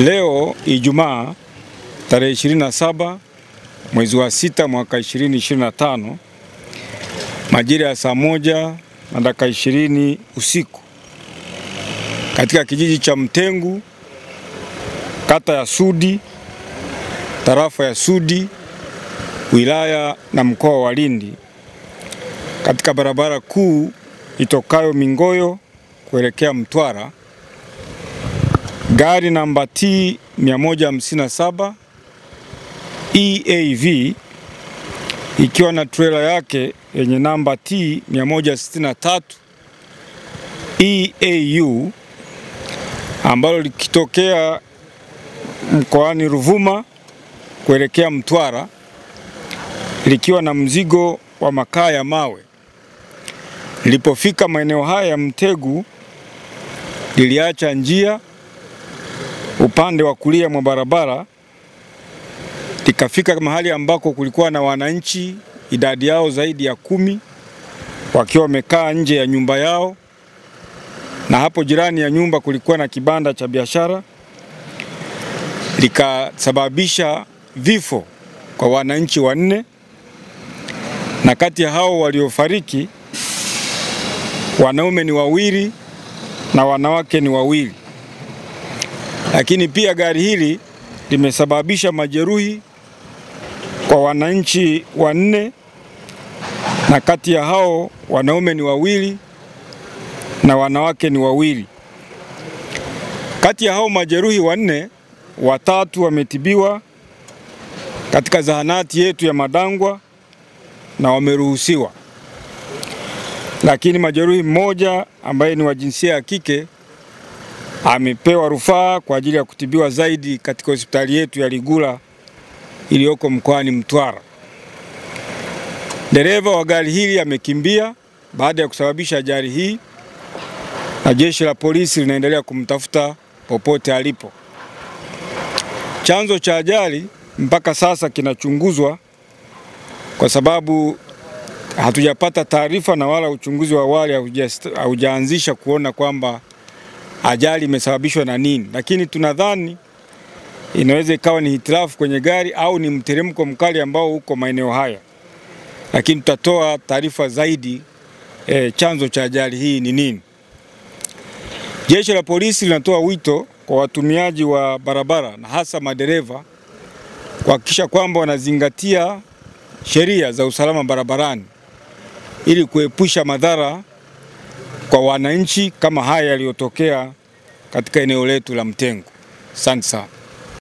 Leo Ijumaa tarehe 27 mwezi wa 6 mwaka 2025 majira ya saa 1:20 usiku katika kijiji cha Mtengu, kata ya Sudi, tarafa ya Sudi, wilaya na mkoa wa Lindi, katika barabara kuu itokayo Mingoyo kuelekea Mtwara, gari namba T 157 EAV ikiwa na trailer yake yenye namba T 163 EAU ambalo likitokea mkoani Ruvuma kuelekea Mtwara likiwa na mzigo wa makaa ya mawe. Lilipofika maeneo haya ya Mtegu liliacha njia upande wa kulia mwa barabara, likafika mahali ambako kulikuwa na wananchi idadi yao zaidi ya 10 wakiwa wamekaa nje ya nyumba yao, na hapo jirani ya nyumba kulikuwa na kibanda cha biashara. Likasababisha vifo kwa wananchi 4, na kati ya hao waliofariki wanaume ni 2 na wanawake ni 2. Lakini pia gari hili limesababisha majeruhi kwa wananchi 4, na kati ya hao wanaume ni 2 na wanawake ni 2. Kati ya hao majeruhi 4, 3 wametibiwa katika zahanati yetu ya Madangwa na wameruhusiwa. Lakini majeruhi mmoja ambaye ni wa jinsia ya kike amepewa rufaa kwa ajili ya kutibiwa zaidi katika hospitali yetu ya Ligula iliyoko mkoani Mtwara. Dereva wa gari hili amekimbia baada ya kusababisha ajali hii, na jeshi la polisi linaendelea kumtafuta popote alipo. Chanzo cha ajali mpaka sasa kinachunguzwa kwa sababu hatujapata taarifa na wala uchunguzi wa awali haujaanzisha kuona kwamba ajali imesababishwa na nini, lakini tunadhani inaweza ikawa ni hitilafu kwenye gari au ni mteremko mkali ambao uko maeneo haya. Lakini tutatoa taarifa zaidi chanzo cha ajali hii ni nini. Jeshi la polisi linatoa wito kwa watumiaji wa barabara na hasa madereva kuhakikisha kwamba wanazingatia sheria za usalama barabarani ili kuepusha madhara kwa wananchi kama haya yaliyotokea katika eneo letu la Mtengu. Asante sana.